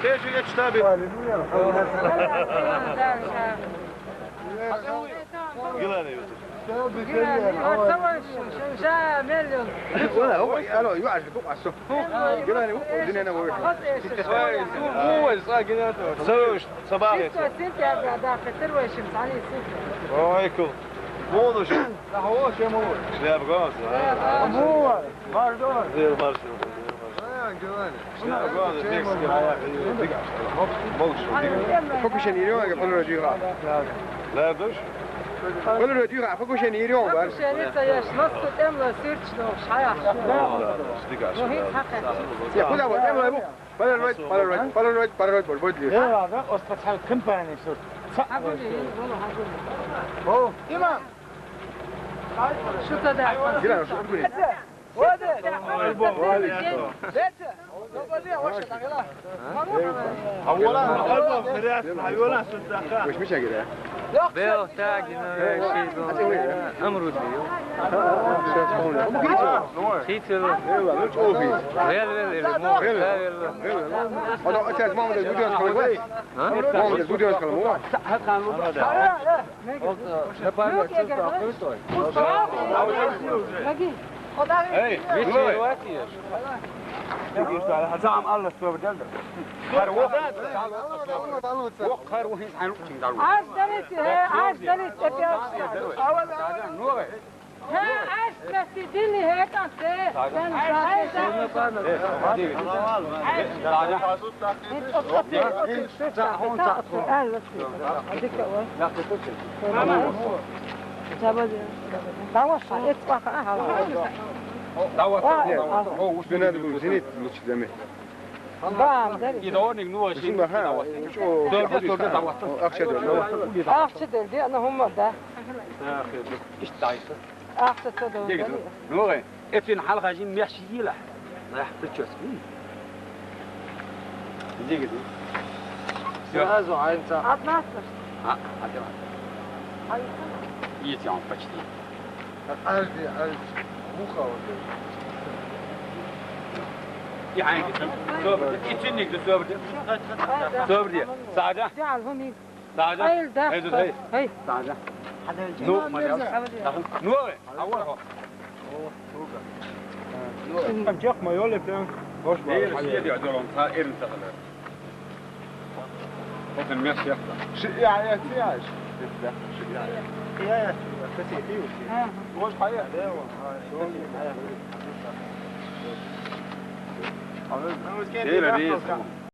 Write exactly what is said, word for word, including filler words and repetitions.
Tešo je čitabi. Gilane jutro. Gilane, oj, sa vaj šun, šun, ža, meljon. Oj, oj, alo, ju aš ko aso. Gilane, u, dine na oj. Oj, su, oj, sa gilane. Sa, sa bare. Sito, sito, ja, da, da, Petar, oj, šim, sani, sito. Oj, ko. Modo še. Da, ovo še modo. Šlja, bro, sa. Modo. Marš, dobar. Zir, marš, zir, marš. A, Giovanni. Šlja, bro, da, tek, ja, ja, diga. Mogu što, diga. Fokušen i Roma, pa ne diga. Nerede? Pa ne diga, fokušen i Roma. Fokušen i sa još, no, su temno, sirčno, šaja. Da, da, da, diga. No, hiç hak. Ja, kuda bu, temno, bu. Polaroid, Polaroid, Polaroid, Polaroid, Polaroid, Polaroid. Evo, da, ostat hal kompani su. Sa. O, imam. Što da? Gledaj, što da? Ode. Ode. Dece. Dobro, hoće da gleda. A vola, a vola, a vola su da. Još mi će gledaj. Beo tagi na veši. Amrudi. Hiç. Vel, vel, vel. Vel, vel. Ono, acha, mamo da video skalo. Ha? Mamo da video skalo. Ej, Nuri. Tamam, Allah, tövbe geldi. Kar o. O kar o, hiç hanım kim dar. Aç deriz, he, aç deriz, tepe aç. Nuri. He, aç mescidini, he, kan, he. Sen, sen, sen. Hadi. Hadi. Dava sa, et bak, aha. Dava sa. O, üstüne de bu zinit, bu çizemi. Bam, deri. İdornik, nu, şimdi, ha, şu, dörde, dörde dava. Akşe dörde. Akşe dörde, ana, humma da. İşte, işte. Ахча ца дала. Нури, эцин хьалхажин мехчи йила. Нах, ты чё, спи? Иди, иди. Сразу айнца. Одна слышь. А, а ты. Ай. Есть он почти. Подожди, подожди. Муха вот эта. И айнца. Собр. И ценник, да, собр. Собр. Сада. Саджа. Hayır da. Hayır, hayır. Hayır. Sade. Ну, смотри. Ну, а вот. Там чек моё лепен. Хош, hayır, hayır. Şey diyor, dur, on ta erin takılır. Bakın, merci yaptı. Şu, ya, ya, ya. Ya, ya. Hoş, hayır. Değil mi? Değil mi?